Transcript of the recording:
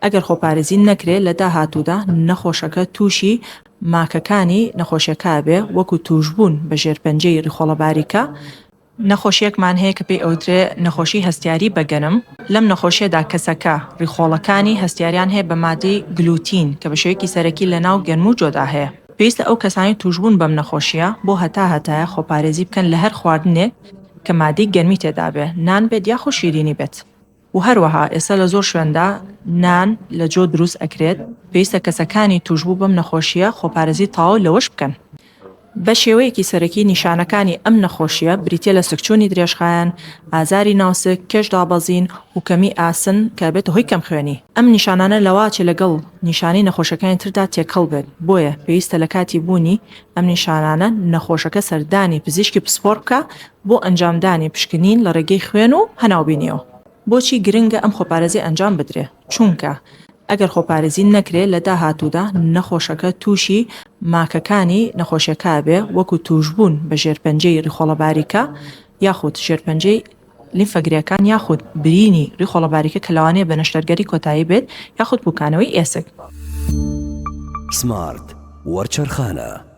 ئەگەر خۆپارێزی نەکرێ لە داهاتوودا نەخۆشەکە تووشی ماکەکانی نەخۆشیەکە ئەبێ وەکو تووشبوون بە ژێرپەنجەی ڕیخۆڵە باریکە، نەخۆشیەکمان هەیە کە پێی ئەوترێ نەخۆشی هەستیاری بە گەنم، لەم نەخۆشیەدا کەسەکە ڕیخۆڵەکانی هەستیاریان هەیە بە مادەی گلوتین کە بە شێوەیەکی سەرەکی لە ناو گەنم و جۆدا هەیە. پێویستە ئەو کەسانەی تووشبوون بەم نەخۆشیە بۆ هەتا هەتایە خۆپارێزی بکەن لە هەر خواردنێک کە مادەی گەنمی تێدابێ نان بێت یاخود شیرینی بێت. و هەروەها ئێستا لە زۆر شوێندا نان لە جۆ دروست ئەکرێت، پێویستە کەسەکانی توشبوو بەم نەخۆشییە خۆپارێزی تەواو لەوەش بکەن. بە شێوەیەکی سەرەکی نیشانەکانی ئەم نەخۆشییە بریتیە لە سکچوونی درێژخایەن، ئازاری ناوسک، کێش دابەزین و کەمی ئاسن کە ئەبێتە هۆی کەمخوێنی. ئەم نیشانانە لەواچێ لەگەڵ نیشانەی نەخۆشیەکانی تردا تێکەڵ بێت، بۆیە پێویستە لە کاتی بوونی ئەم نیشانانە نەخۆشەکە سەردانی پزیشکی پسپۆڕ بکا بۆ ئەنجامدانی پشکنین لە ڕێگەی خوێن و هەناوبینیەوە. بۆچی گرنگە ئەم خۆپارێزیە ئەنجام بدرێ؟ چونکە ئەگەر خۆپارێزی نەکرێ لە داهاتوودا نەخۆشەکە تووشی ماکەکانی نەخۆشیەکە ئەبێ وەکو تووشبوون بە ژێرپەنجەی ڕیخۆڵە باریکە یاخود ژێرپەنجەی لیمفەگرێکان یاخود برینی ڕیخۆڵە باریکە کە لەوانەیە بە نەشتەرگەری کۆتایی بێت یاخود پوکانەوەی ئێسک. سمارت وەرچەرخانە.